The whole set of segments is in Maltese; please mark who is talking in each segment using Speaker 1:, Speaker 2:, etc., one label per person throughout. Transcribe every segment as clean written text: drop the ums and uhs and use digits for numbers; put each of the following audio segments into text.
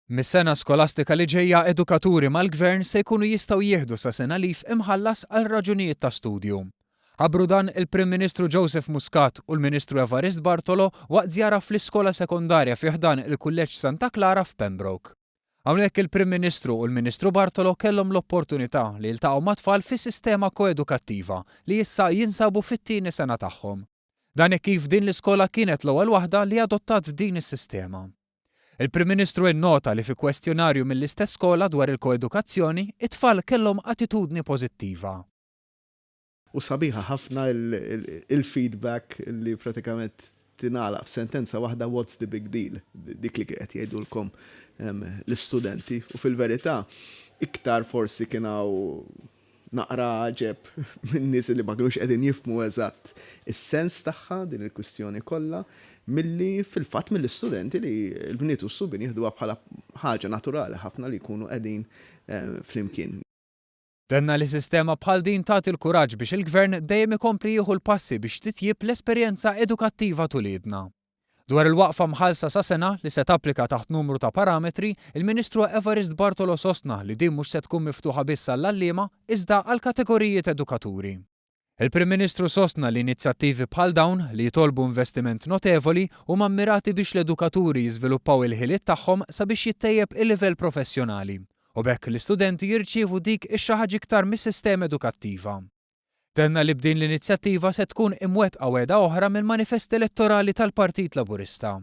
Speaker 1: Mis-sena skolastika li ġejja edukaturi mal-Gvern se jkunu jistgħu jieħdu sa sena leave imħallas għal raġunijiet ta' studju. Ħabbru dan il-Prim Ministru Joseph Muscat u l-Ministru Evarist Bartolo waqt żjara fl-iskola sekondarja fi ħdan il-Kulleġġ Santa Klara f'Pembroke. Hawnhekk il-Prim Ministru u l-Ministru Bartolo kellhom l-opportunità li jiltaqgħu ma' tfal fis-sistema koedukattiva li issa jinsabu fit-tieni sena tagħhom. Dan hekk kif din l-iskola kienet l-ewwel waħda li adottat din is-sistema. Il-Prim Ministru innota li fi kwestjonarju mill-istess skola dwar il-koedukazzjoni, it-tfal kellhom attitudni pożittiva.
Speaker 2: U sabiħa ħafna il-feedback li pratikament tingħalaq f'sentenza waħda what's the big deal, dik li qed jgħidulkom l-istudenti. U fil-verità, iktar forsi kien hawn naqra għaġeb minn nies li ma kinux qegħdin jifhmu eżatt is-sens tagħha din il-kwistjoni kollha, milli fil-fatt mill-istudenti li l-bniet u s-subien jieħduha bħala ħaġa naturali ħafna li jkunu qegħdin flimkien.
Speaker 1: Tenna li sistema bħal din tagħti l-kuraġġ biex il-Gvern dejjem ikompli jieħu l-passi biex titjieb l-esperjenza edukattiva t'uliedna. Dwar il-waqfa mħallsa sa sena li se tapplika taħt numru ta' parametri, il-Ministru Evarist Bartolo sostna li din mhux se tkun miftuħa biss għall-għalliema iżda għal kategoriji t'edukaturi. Il-Prim Ministru sostna li inizjattivi bħal dawn, li jitolbu investiment notevoli, huma mmirati biex l-edukaturi jiżviluppaw il-ħiliet tagħhom sabiex jittejjeb il-livell professjonali u b'hekk l-istudenti jirċievu dik ix-xi ħaġa iktar mis-sistema edukattiva. Tenna li b'din l-inizjattiva se tkun imwettqa wegħda oħra mill-manifest elettorali tal-Partit Laburista.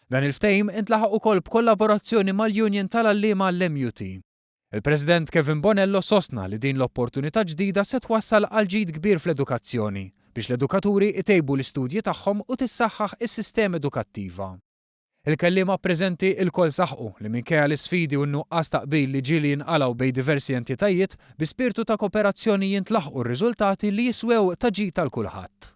Speaker 1: Dan il-ftehim intlaħaq ukoll b'kollaborazzjoni mal-Union tal-Għalliema l-MUT. Il-President Kevin Bonello sostna li din l-opportunità ġdida se twassal għal ġid kbir fl-edukazzjoni biex l-edukaturi itejbu l-istudji tagħhom u tissaħħaħ is-sistema edukattiva. Il-kelliema preżenti ilkoll saħqu li minkejja l-isfidi u n-nuqqas ta' qbil li ġieli jinqalgħu bejn diversi entitajiet, bi spirtu ta' koperazzjoni jintlaħqu r-riżultati li jiswew ta' ġid għal kulħadd.